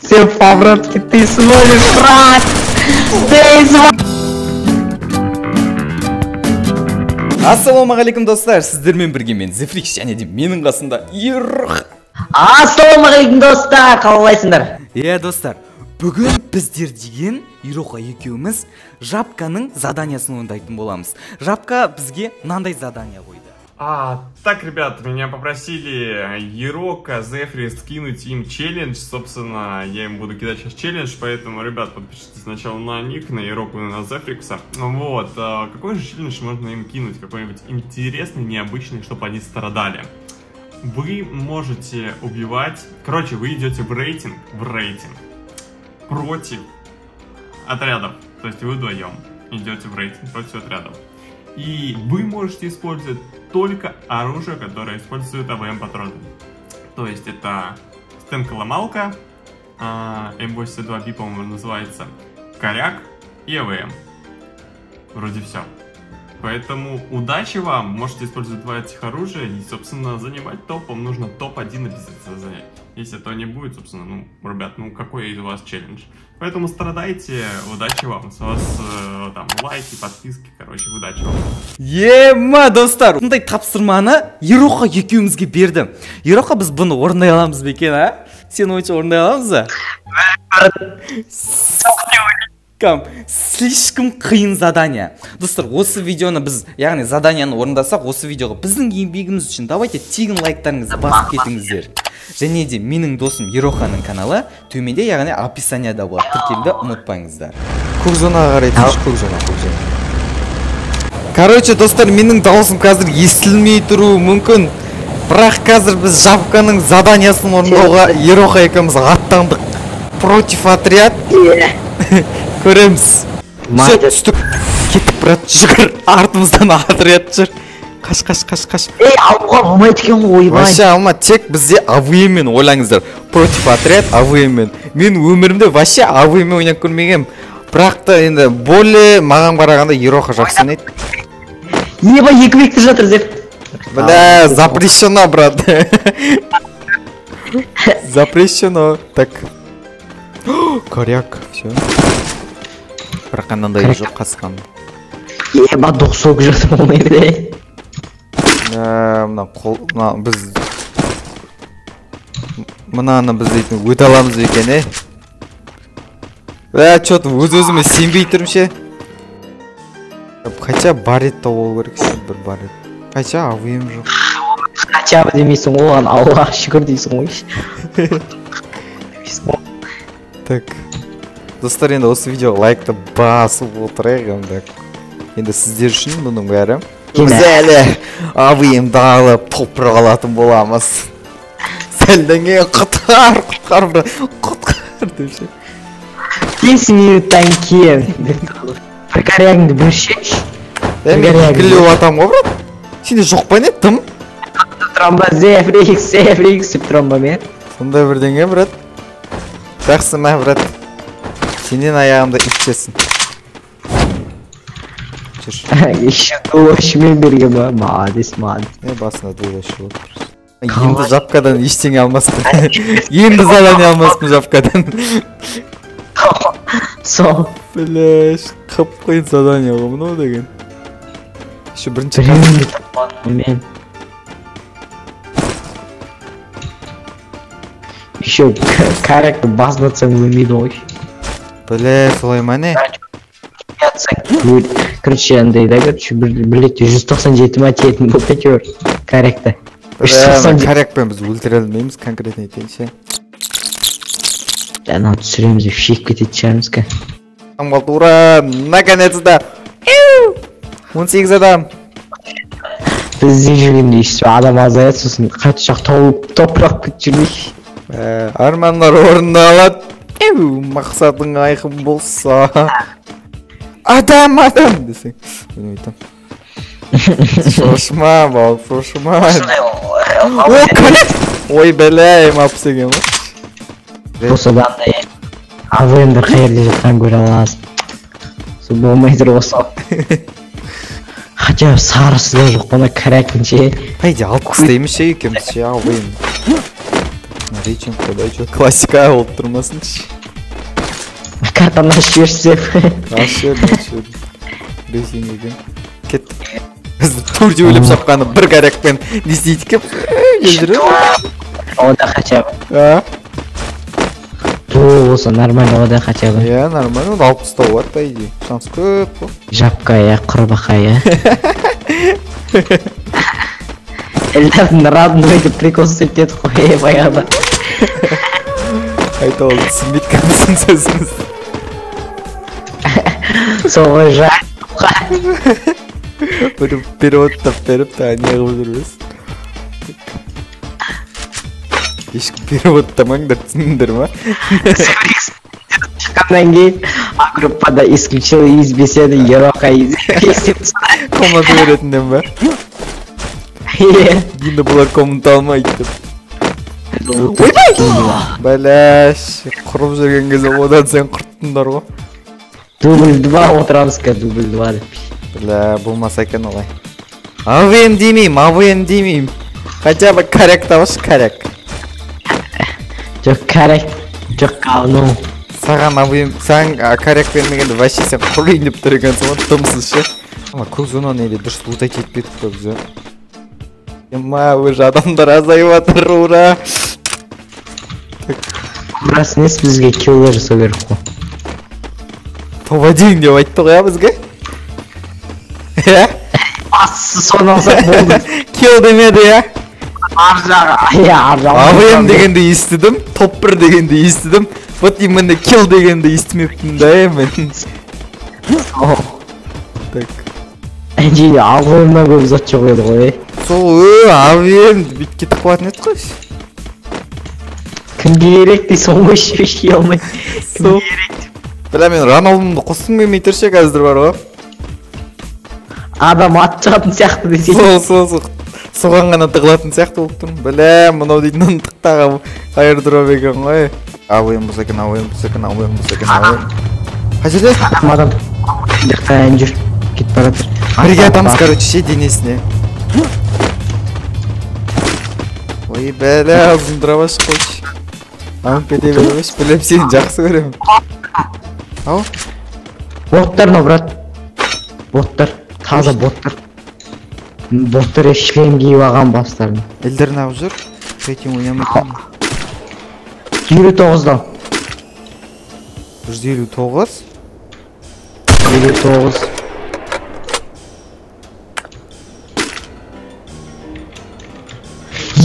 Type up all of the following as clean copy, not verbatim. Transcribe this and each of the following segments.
Все по-братски, ты сможешь, брат! Ты сможешь! Ассалаумағалейкум, достар! Сіздермен бірге мен Зефрикс және де менің қасымда Ерх. Ассалаумағалейкум, достар! Қалайсыңдар? Иә, достар, бүгін біздер деген Ероха екеуміз Жапканың заданиясын орындайтын боламыз. Жапка бізге мынандай задание қойды. Так, ребят, меня попросили Ерока, Зефри скинуть им челлендж. Собственно, я им буду кидать сейчас челлендж, поэтому, ребят, подпишитесь сначала на них, на Ероку и на Зефрикса. Вот, какой же челлендж можно им кинуть? Какой-нибудь интересный, необычный, чтобы они страдали. Вы можете убивать... Короче, вы идете в рейтинг против отрядов. То есть вы вдвоем идете в рейтинг против отрядов. И вы можете использовать только оружие, которое использует АВМ-патроны. То есть это стенка-ломалка, М82B, по-моему, называется, коряк и АВМ. Вроде все. Поэтому удачи вам, можете использовать два этих оружия и, собственно, занимать топ. Вам нужно топ-1 обязательно занять. Если этого не будет, собственно, ну, ребят, ну какой из вас челлендж. Поэтому страдайте, удачи вам. С вас там лайки, подписки, короче, удачи вам. Ема, достар, мындай тапсырманы Ероха екеумізге берді. Ероха, біз бұны орындай аламыз ба екен, а? Сен ойынша орындай аламыз ба? Слишком қиын задание. Достар, осы видеоны біз, яғни заданияны орындасақ, осы видеоға біздің еңбегіміз үшін давайте тегін лайктарыңызды басып кетіңіздер. Және де менің досым Ероханың каналы төменде, яғни описанияда болады. Тіркелуді ұмытпаңыздар. Көк зонаға қарай түсші, көк зона, көк зона. Короче, достар, менің дауысым қазір естілмей тұруы мүмкін. Бірақ қазір біз Жапканың заданиясын орындауға Ероха екеуміз аттандық. Против отряд. Көреміз. Все, түстік. Кеттік, брат, жүгір. Артымыздан отряд жүр. Қаш, қаш, қаш, қаш. Ей, алуға болмайды екен ғой, ойбай. Вообще алма, тек бізде АВМ-мен ойлаңыздар. Против отряд АВМ-мен. Мен өмірімде вообще АВМ-мен ойнап көрмегенмін. Бірақ та енді более маған қарағанда Ероха жақсы ойнайды. Еба, екі бекті жатыр, Зеф. Бля, запрещено, брат. Запрещено. Так. Коряк, все. Бірақ анандай жоқ қасқан. Еба, доқ соғып жатыр болмайды. Мына қол, мына біз мынаны біз дейтін өте аламыз екен, е? Чё-то өз-өзіме сенбей тұрмын ше. Хотя барет тауып алу керек, бір барет. Хотя АВМ жоқ. Хотя бы демейсің ғой, оған Аллаға шүкір дейсің ғой. Так. Достар, енді осы видеоға лайкты басып отырайық енді. Енді сіздер үшін бұның бәрі. Біз әлі АВМ-ді алып топырақ алатын боламыз. Сәлден кейін құтқар, құтқар, құтқар деп ше. 5 минуттан кейін. Бір корягыңды бөлшеші. Мен екілеу атам ғой, брат. Сенде жоқ па не, тым? Тұрам ба, Зефрикс, Зефрикс деп тұрам ба мен? Сондай бірдеңе, брат. Жақсы мә, брат. Сенен аяғымды ит жесін. Еще дулашымен берген ба? Молодец, молодец. Е, басына дулашы болды. Енді Жапкадан ештеңе алмаспын. Енді задание алмаспын Жапкадан. Сол. Бля, қып қиын задание ғой мынау деген. Еще бірінші мен. Еще корректно басын атсаң өлмейді ғой. Бля, солай ма не? Короче, андай да, короче, бір ретте 197 ма тиетін болды әйтеуір. Корректно. Корректпен біз өлтіре алмаймыз, конкретно айтайын ше. Анау түсіреміз деп шегіп кететін шығармыз ка. Қалды, ура! Наконец-то! 18 адам. Бізде жүргенде еще адам азаяды, сосын қайтып жақ тауып топырақ кетіп жүрмей. Армандар орындалады. Мақсатың айқын болса. Адам, адам десең. Мен айтам. Шошма, бауыр, шошма. О, коряк! Ой, бля, М60 деген ғой. Болса да андай АВМ-ді қай жерде жатқанын көре аласың. Сол болмай тұр осы. Хотя бы сарысы да жоқ қой, коряктың ше. По идее, алып тастаймыз ше екеуміз ше, АВМ. Рейтинг қой, че классика болып тұрмасыншы. Картаны ашып жіберші. Ашып жібердім, рейтинг екен. Кеттік. Бізді төртеу өліп шапқаны бір корякпен не істейді екен? Ода хотя бы. А? Болса нормально, ода хотя бы. Иә, нормально, оны алып тастауға болады, по идее. Шанс көп қой. Жапка, иә, құрбақа, иә. Эльдардың родной деп прикол істеп кетіп қой, баяғыда. Айта ол түсінбейді кімсің сөзіңіз. Сол ғой, жапка. Бір переводтап беріп, та не қылып жүрміз. Ешкім переводтамаңдар, түсіндіңдер ма? Шыққаннан кейін А группада исключил из беседы Ероха из комната беретінден ба? Иә. Енді бұлар комната алмайды деп. Ойбай! Бәләш, құрып жүрген кезде одан сен құрттыңдар ғой. Дубль 2 отырамыз қазір, дубль 2 деп. Бля, болмаса екен олай. АВМ демеймін, АВМ демеймін. Хотя бы коряк табыш, коряк. Жоқ, коряк, жоқ, говно. Саған АВМ, саған коряк бермегенде вообще сен құрайын деп тұр екенсің ғой, дымсыз ше. Ама көк зонаны еле дұрыс лутать етпедік қой біз. Ема, уже адамдар азайып жатыр, ура. Рас несі бізге киллер жасау керек қой. Топ один деп айтты ғой, бізге. Бастысы соны алсақ болды. Килл демеді, иә? Ар жағы, иә, ар жағы. АВМ дегенді естідім, топ 1 дегенді естідім. Вот именно килл дегенді естімеппін да, мен. Так. Әншейін АВМ-нан көп зат жоқ еді ғой. Сол, АВМ бүйтіп кетіп қалатын еді ғой. Кімге керек дейсің ғой, шеше алмай. Кімге керек деп. Бля, мен Роналдуны қосқым келмей тұр ше қазір бар ғой. Адам ат шығатын сияқты десең. Сол, соған ғана тығылатын сияқты болып тұрмын. Бля, мынау дейтін ынтықтағы аирдроп екен ғой. АВМ болса екен, АВМ болса екен, АВМ болса екен, АВМ. Қай жерде? Адам, адам. Жақта жүр. Кетіп бара жатыр. Бірге атамыз, короче, ше денесіне. Ой, бля, ұзын дробаш қойшы. Алып кете бермеш, білем сені жақсы көремін. Ау? Боттар мынау, брат. Боттар. Таза боттар. Боттар шлем киіп алған бастарына. Елдер неғып жүр? Рейтинг ойнамайтын. 59-дан. 159? 59.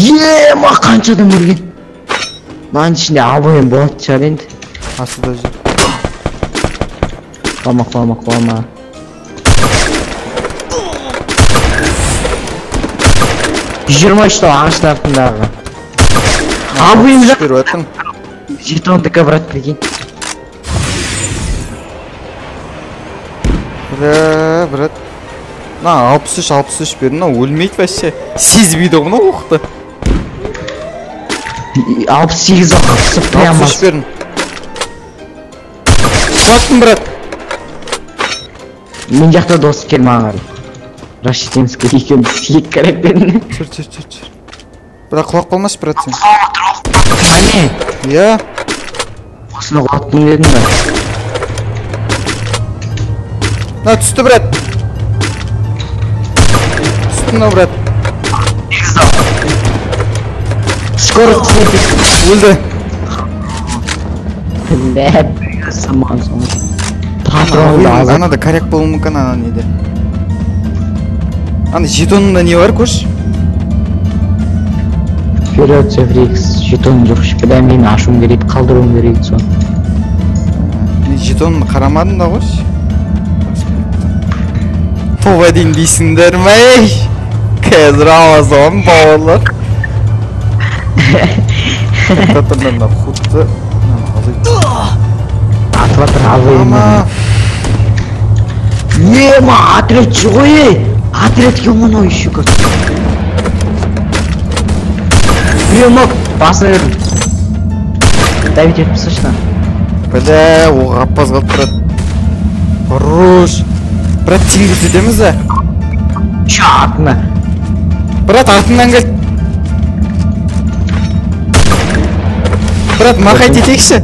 Ема, қанша адам өлген. Мынаның ішінде АВМ болатын шығар енді. Астыда жүр. Құлама, құлама, құлама. 123 ағаштың артындағы. АВМ жоқ. Беріп аттым. Жетондікі, брат, прикинь. Бля, брат. Мына 63, 63 бердім, мынау өлмейді вообще. Сезбейді ғой мынау оқты. 68 оқ, прямо. 63 бердім. Құлаттым, брат. Мен жақта дос кел маған қарай. Рашидинский екеуміз екі корякпен. Жүр, жүр, жүр, жүр. Бірақ құлап қалмашы, брат, сен. Әне. Иә. Осыны құлаттым дедім ба? Мына түсті, брат. Түсті мынау, брат. Скорость Өлді. Бә, саман соң. Патронды аз. Анада коряк болуы мүмкін, ана неде. Ана жетонында не бар, көрші? Вперед, Цефрикс, жетон жоқ, бля, мен ашуым керек, қалдыруым керек соны. Мен жетонын қарамадым да қойшы. Топ один дейсіңдер ме, ей? Қазір аласың, бауырлар. Тоқтатыңдар мына худты. Атып жатыр, АВМ. Ема, отряд ғой, ей! Отрядке мынау еще как. Приемок, басына бердім. Давить етіп тасташы. Бля, оға аппаз қалып тұрады. Хорош. Брат, тең көрсетеміз да? Еще артына. Брат, артыңнан кел. Брат, махать етейікші.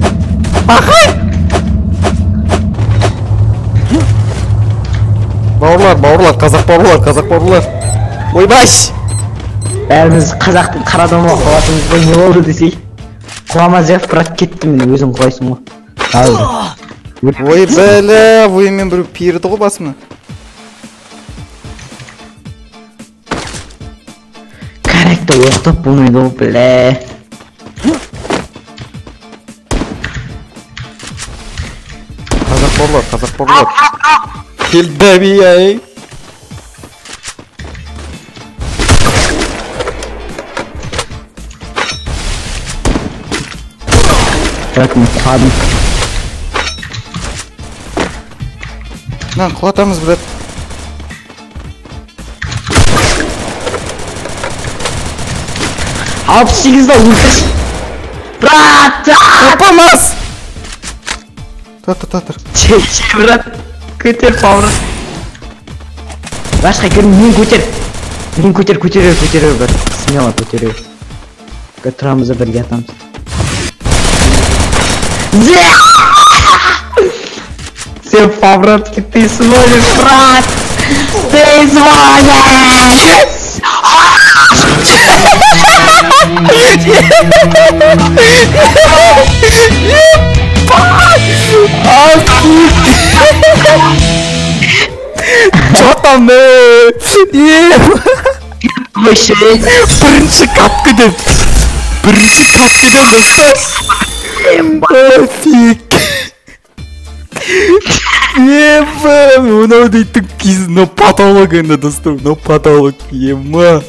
Махай! Бауырлар, бауырлар, қазақ бауырлар, қазақ бауырлар. Ойбаш! Бәріміз қазақтың қара домалақ болатынбыз ғой, не болды десей. Құламаз ев, брат, кетті міне, өзің құлайсың ғой. Ой, бәлі, оймен біреу перді ғой басымнан. Корректті оқтап болмайды ғой, бля. Қазақ бауырлар, қазақ бауырлар. Келді ай. Брат, мен құладым. Мынаны құлатамыз, брат. Алпыс сегізді өлтірші. Брат! Қорқамас! Тұр, тұр, тұр. Че, брат. Көтер, бауырым. Басқа кір, мен көтер. Мен көтер, көтерер, көтерер, брат. Смело көтерер. Тұрамыз да бірге атамыз. Все по-братски, ты сводишь, брат! Ты сводишь! Чё там, Бірінші каткіден! Бірінші каткіден, достар! Офиг! Ема, мынау дейтін кез, мынау патолог енді, достар, мынау патолог, ема.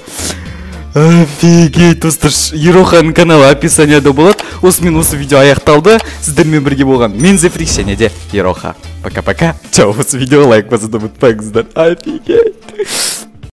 Офигеть, достар, Ероханың каналы описанияда болады. Осымен осы видео аяқталды. Сіздермен бірге болған мен Зефрик және де Ероха. Пока-пока. Чао, осы видеоға лайк басуды ұмытпаңыздар. Офигеть.